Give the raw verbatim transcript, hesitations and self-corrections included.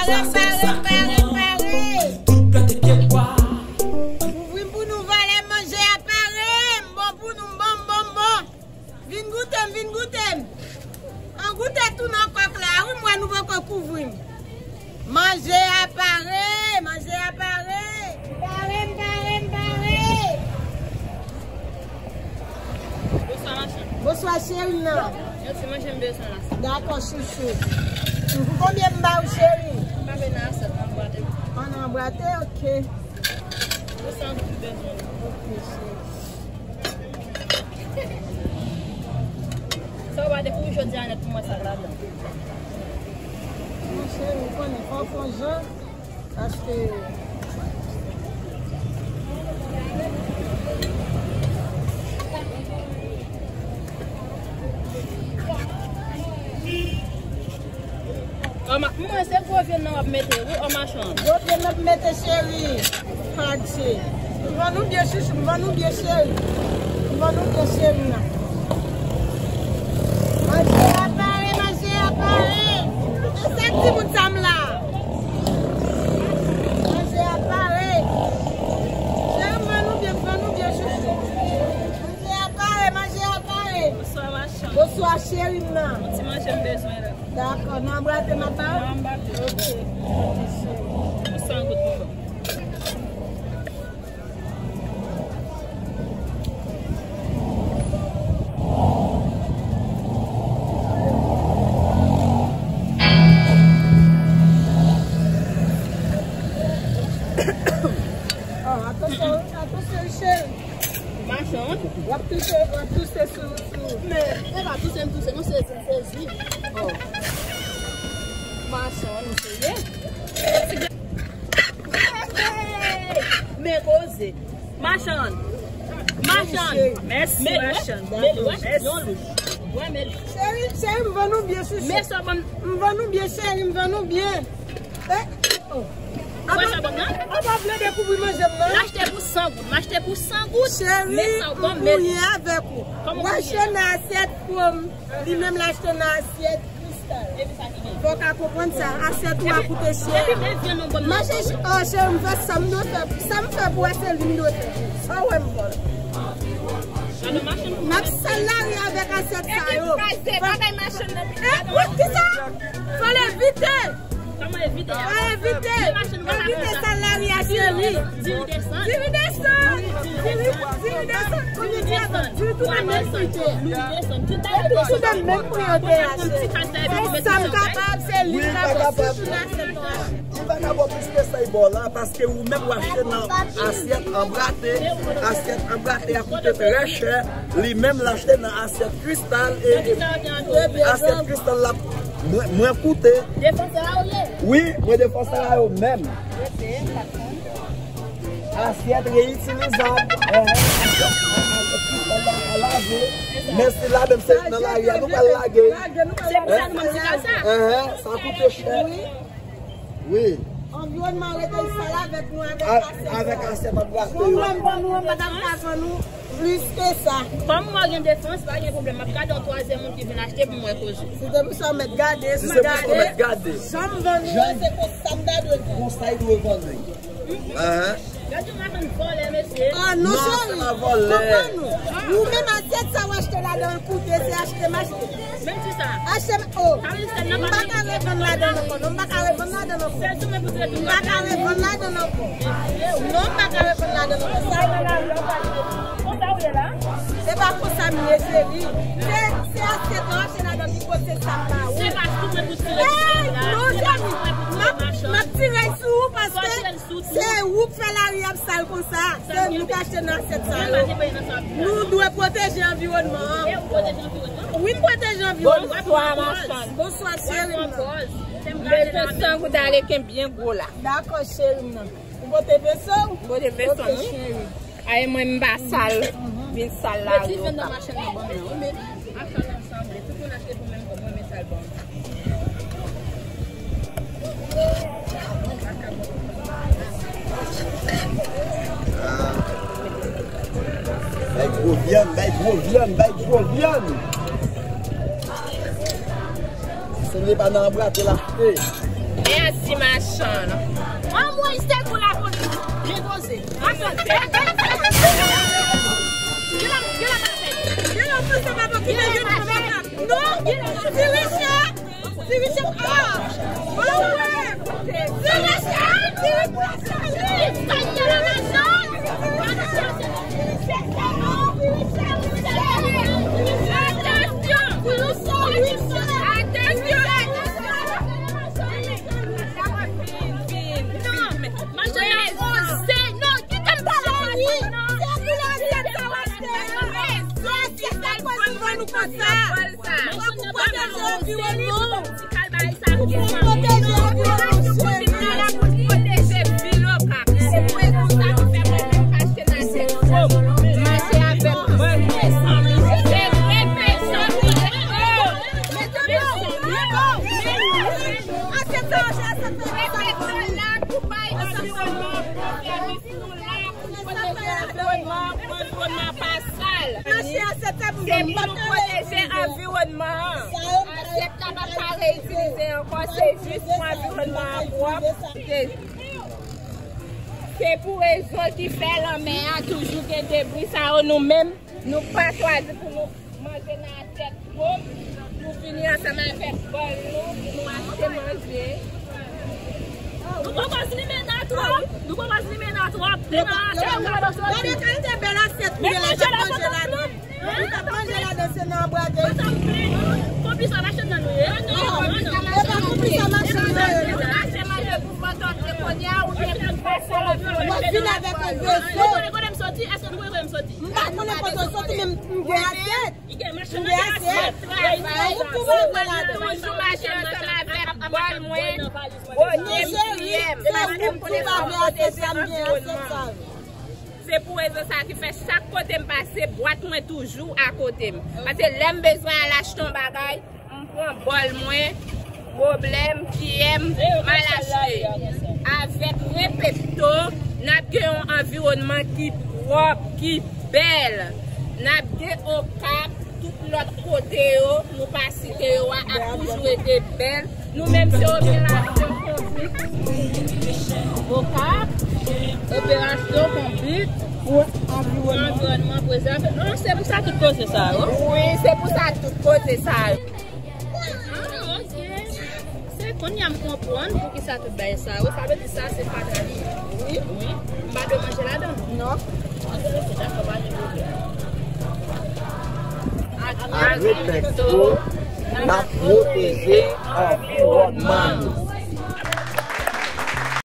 Pare, pare, pare, pare. Tout gate ke bwa. Kouvri m pou nou, valè, manje a pare. M bon pou nou, m bon, m bon, m bon. Vin goute m, vin goute m. An goute tou nan kòk la, wi, m wè nou poko kouvri m. Manje a pare, manje a pare. M pare, m pare, m pare. Bonswa, machann. Bonswa, cheri m nan. Yon ti manje m bezwen la. Dakò, chouchou. Pou konbyen m ba ou, cheri? M pa vle nan asyèt, nan bwate. An, nan bwate, ok. Bonswa, m bezwen. Ok, cheri. Sa w pa dekouvri jodi a nèt pou mwen sa k ladan. Monchè, ou konnen, fò w fè yon jan, paske Ò, ma-, mwen, se gwo vyann nan w ap mete, wi, ò machann. Gwo vyann n ap mete, cheri. Adje. M vann ou byen, chouchou, m vann ou byen, cheri. M vann ou byen, cheri m nan. Manje a pare, manje a pare. E sa k timoun sa m la. Manje a pare. Cheri m vann ou byen, m vann ou byen, chouchou. Manje a pare, manje a pare. Bonswa, machann. Bonswa, cheri m nan. Yon ti manje m bezwen la. Dakò, nan anbrate m ap ba ou? Nan anbrate. Ok. Ou san goud pou mwen. Ah, atansyon, atansyon, cheri. Machann. W ap touse, w ap touse sou, sou. Men, e pa touse m touse, non, se, se, se zi. Oh. Machann, ou serye? Men koze. Machann. Machann. Mèsi, men, machann. Men, wè, yon louch. Wè, men. Cheri, cheri, m vann ou byen, chouchou. Men sa ban m. M vann ou byen, cheri, m vann ou byen. Eh, oh. Mwen sa bon nan? Ou pa vle dekouvri manje m nan? M achte pou san goud, m achte pou san goud. Cheri, m gouye avèk ou. Ou achte nan asyèt pwòm, li menm l achte nan asyèt kristal. Fò w ka konprann sa, asyèt ou a koute chè. Manje, oh, cheri, m fè sa m dwe fè, sa m fè pou wè se li m dwe fè. Sa w wè m vòlè. M ap sal lari avèk asyèt sa yo. Epi kraze bagay machann nan. Eh, wi, kisa? Fò l evite. Kòman evite a? Fò evite. Evite sal lari a, cheri. Diri desann. Diri desann. Diri, diri desann. Konbyen diri desann? Diri tou nan menm pri. Diri desann. Tout bagay desann. Tout nan menm pri yo te achte. Se sa m kapab, se li m kapab. Sitou nan asyèt nou achte. Li pa ka ba w plis ke sa, li ba w la, paske ou menm w achte nan asyèt an brate, asyèt an brate a koute trè chè, li menm l achte nan asyèt kristal, e, e asyèt kristal la, mwen, mwen koute. Defansè a ou ye? Wi, mwen defansè a yo menm. Asyèt reyitilizab, eh, asyèt, asyèt kristal la ka lave, men sila menm se nan lari a nou pral lage. Se pou sa nou mande sa. Eh, sa koute chè. Wi. Anviwònman an rete sal avèk nou, avèk asyèt. Avèk asyèt an brate yo. Bon, mwen, bon, nou, m pa t ap ka vann nou plis ke sa. Kòm mwen gen defans, pa gen pwoblèm. M ap gade yon twazyèm moun ki vin achte pou mwen koze. Si se pou sa, w mèt gade, si se pou sa, w mèt gade. Jan m vann nou an, se konsa m ta dwe vann. Konsa l dwe vann li. Ahan. Gade yon machann vòlè, mesye. Ah, non, cheri. Non, se pa vòlè. Konprann nou. Ou menm asyèt sa w achte ladan l koute, se achte m achte. Menm ti sa. Achte m, oh. M pa ka revann ladan l ankò, non, m pa ka revann ladan l ankò. M pa ka revann ladan l ankò. Non, m pa ka revann ladan l ankò. Sa yo nan lari an pa achte. Konsa ou ye la? Se pa konsa m ye, cheri. Se, se asyèt ou achte ladan ki kote sa m ba ou. Se pa sou mwen pou tire sou la. Ey, non, cheri. M ap, m ap tire sou ou paske se ou k fè lari ap sal konsa. Se nou k achte nan asyèt sa yo. Nou dwe pwoteje anviwònman an. Wi, m pwoteje anviwònman. Bonswa, machann. Bonswa, cheri m nan. M bezwen san goud ale ken byen gwo la. Dakò, cheri m nan. Ou pote veso? M pote veso, wi. Ok, cheri. Ay, mwen, m pa sal. Vin sal la. Meti vyann nan machann nan ban m nan, wi, men. Acha nan sanble. Tout moun achte pou menm kòb, mwen, men sa l ban m. Bay gwo vyann, bay gwo vyann, bay gwo vyann. Se li pa nan anbrate l achte. E Mèsi, machann. Anmwey, se pou lapolis. Byen poze. Machann. Gen la, gen la, machann. Gen la, machann, pa gen la, machann. Non, gen la, machann. Ti Richard. Ti Richard, ah! Ti Richard, ti Richard. Pou pwoteje anviwònman. Asyèt sa yo, asyèt sa yo. Pou bay anviwònman, pou fè nou la pou pwoteje anviwònman, pou anviwònman pa sal. Se pou nou pwoteje anviwònman an. Asyèt la pa ka reyitilize ankò, se jis pou anviwònman an pwòp. Se, se pou rezon ki fè lanmè a toujou gen debri sa yo, nou menm, nou pa chwazi pou nou manje nan asyèt pwòp, nou vini ansanm avèk bòl nou, nou achte manje. Nou poko limena twòp, nou poko limena twòp. Gade kalite bèl asyèt ou ye la, manje ladan. Ou t ap manje ladan, se nan anbrase. Konplis a machann nan nou ye. E pa konplis a machann nan nou ye. Mwen vin avèk yon bezwen. Nou konnen kote m soti, èske nou konnen kote m soti? M pa konnen kote w soti, men m gen asyèt. M gen asyèt. Ou tou manje ladan. Toujou mache ansanm avèk bòl mwen, bonye, kiyè m. Paske m konnen fò m pwoteje anviwònman. Se pou rezon sa ki fè chak kote m pase, bwat mwen toujou akote m. Paske lè m bezwen al achte yon bagay, m pran bòl mwen, goblè m, kiyè m, m al achte. Avèk Repepto, n ap gen yon anviwònman ki pwòp, ki bèl. N ap gen Okap, tout lòt kote yo, nou pa site yo a, ap toujou rete bèl. Nou menm se operasyon konbit. Okap, operasyon konbit pou anviwònman prezève. Non, se pou sa tout koze sa yo. Wi, se pou sa tout koze sa yo. Ah, ok. Se kounye a m konprann poukisa tout bagay sa yo. Sa vle di sa se fatra li. Wi. Wi. M pa dwe manje ladan. Non. Ak Repepto, n ap pwoteje anviwònman.